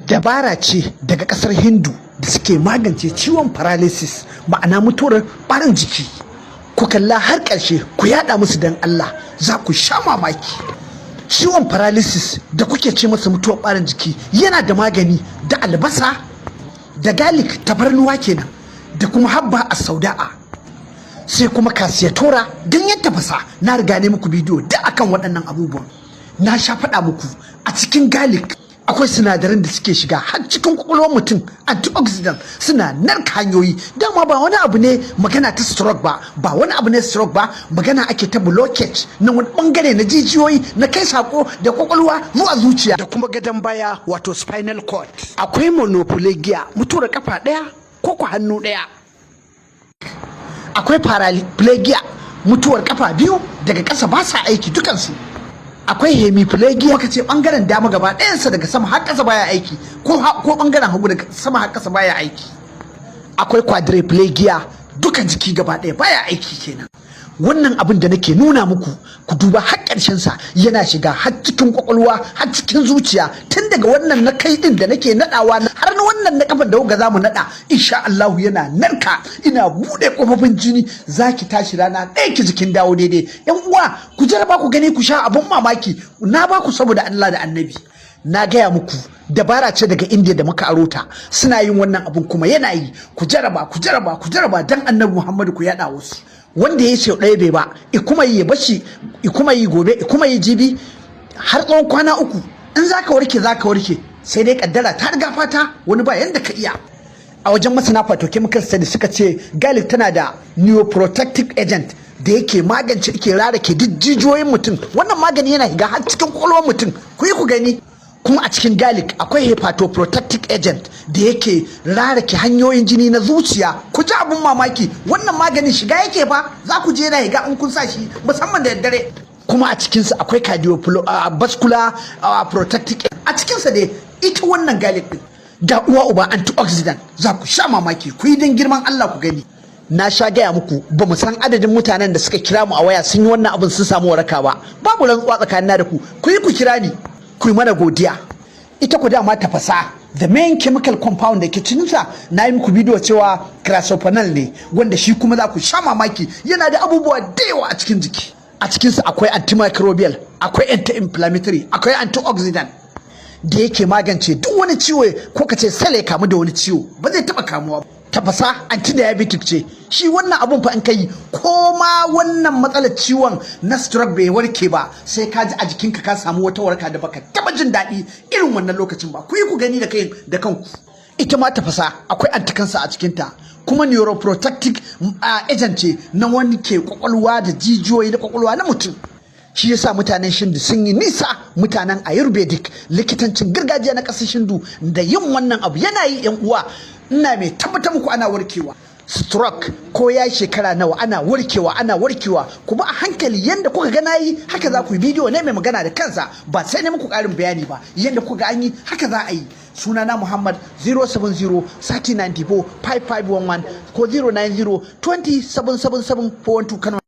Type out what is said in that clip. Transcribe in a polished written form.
Dabara ce daga ƙasar Hindu da suke magance ciwon paralysis, ma'ana mutuwar ɓarin jiki. Ku kalla har ƙarshe, ku yada musu don Allah, za ku sha mamaki. Ciwon paralysis da kuke ce masa mutuwar ɓarin jiki yana da magani da albasa da garlic, tafarnuwa kenan, da kuma habba a sauda'a, sai kuma cassia tora, ganyen tafasa. Na riga ne muku bidiyo duk akan waɗannan abubuwan. Na sha faɗa muku, a cikin garlic akwai sinadaran da suke shiga har cikin kwakwalwar mutum, antioxidant, suna narka hanyoyi. Dama ba wani abu ne magana ta stroke ba, ba wani abu ne stroke ba, magana ake ta blockage na wani bangare na jijiyoyi na kai sako da kwakwalwa zuwa zuciya da kuma gadon baya, wato spinal cord. Akwai monoplegia, mutuwar kafa ɗaya ko ku hannu ɗaya. Akwai paraplegia, mutuwar kafa biyu daga ƙasa ba sa aiki dukansu. Akwai hemiplegia, muka ce bangaren dama gaba ɗayansa daga sama har ƙasa baya aiki, ko bangaren hagu daga sama har ƙasa baya aiki. Akwai quadriplegia, duka jiki gaba ɗaya baya aiki kenan. Wannan abin da nake nuna muku, ku duba har ƙarshen sa, yana shiga har cikin kwakwalwa, har cikin zuciya, tun daga wannan na kai din da nake nadawa har na wannan na kafar da kuka zamu nada. Insha Allah yana narka, ina bude kofofin jini, zaki tashi rana ɗaya ki jikin dawo daidai. Yan uwa, ku jaraba ku gani, ku sha abun mamaki. Na ba ku saboda Allah da Annabi. Na gaya muku, dabara ce daga India da muka aro ta. Suna yin wannan abun kuma yana yi. Ku jaraba, ku jaraba, ku jaraba dan Annabi Muhammadu, ku yada wasu. Wanda ya ce ɗaya bai ba, i kuma yi, ya bashi, i kuma yi gobe, i kuma yi jibi, har tsawon kwana 3. In zaka warke, zaka warke, sai dai kaddara ta riga fata, wani ba yanda ka iya. A wajen masana phytochemical study suka ce garlic tana da neuroprotective agent da yake magance, yake rarake duk jijiyoyin mutum. Wannan magani yana shiga har cikin kwakwalwar mutum, ku yi ku gani. Kuma a cikin garlic akwai hepatoprotective agent da yake rarake hanyoyin jini na zuciya. Ku ji abun mamaki, wannan maganin shiga yake fa, za ku je yana shiga in kun sa shi, musamman da daddare. Kuma a cikinsa akwai cardiovascular protective a cikinsa dai, ita wannan garlic din. Ga uwa uba antioxidant, za ku sha mamaki. Ku yi don girman Allah ku gani. Na sha gaya muku, ba mu san adadin mutanen da suka kira mu a waya sun yi wannan abin sun samu waraka ba. Babu rantsuwa tsakanin da ku. Ku yi, ku kira ni, ku yi mana godiya. Ita ku dama tafasa, the main chemical compound da ke cikinsa, na yi muku bidiyo cewa chrysophanol ne, wanda shi kuma za ku sha mamaki, yana da abubuwa da yawa a cikin jiki. A cikinsa akwai antimicrobial, akwai anti-inflammatory, akwai antioxidant da yake magance duk wani ciwo, ko ka ce sale kamu da wani ciwo ba zai taba kamuwa. Tafasa anti-diabetic ce. Shi wannan abun fa in kai, ko ma wannan matsalar ciwon na stroke bai warke ba, sai ka ji a jikinka ka samu wata waraka da baka taba jin daɗi irin wannan lokacin ba. Ku yi ku gani da kai da kanku. Ita ma tafasa akwai anticancer a cikinta, kuma neuroprotective agent ce na wani ke kwakwalwa da jijiyoyi na kwakwalwa na mutum. Shi yasa mutanen Shindu sun yi nisa, mutanen Ayurvedic, likitancin gargajiya na ƙasar Shindu, da yin wannan abu yana yi. Yan uwa, ina mai tabbatar muku ana warkewa. Stroke ko ya shekara nawa, ana warkewa, ana warkewa. Kuma a hankali, yanda kuka ga nayi haka za ku yi. Bidiyo ne mai magana da kansa, ba sai ne muku ƙarin bayani ba. Yanda kuka ga an yi, haka za a yi. Sunana Muhammad, 070 3094 5511 ko 090 20 777 412, Kano.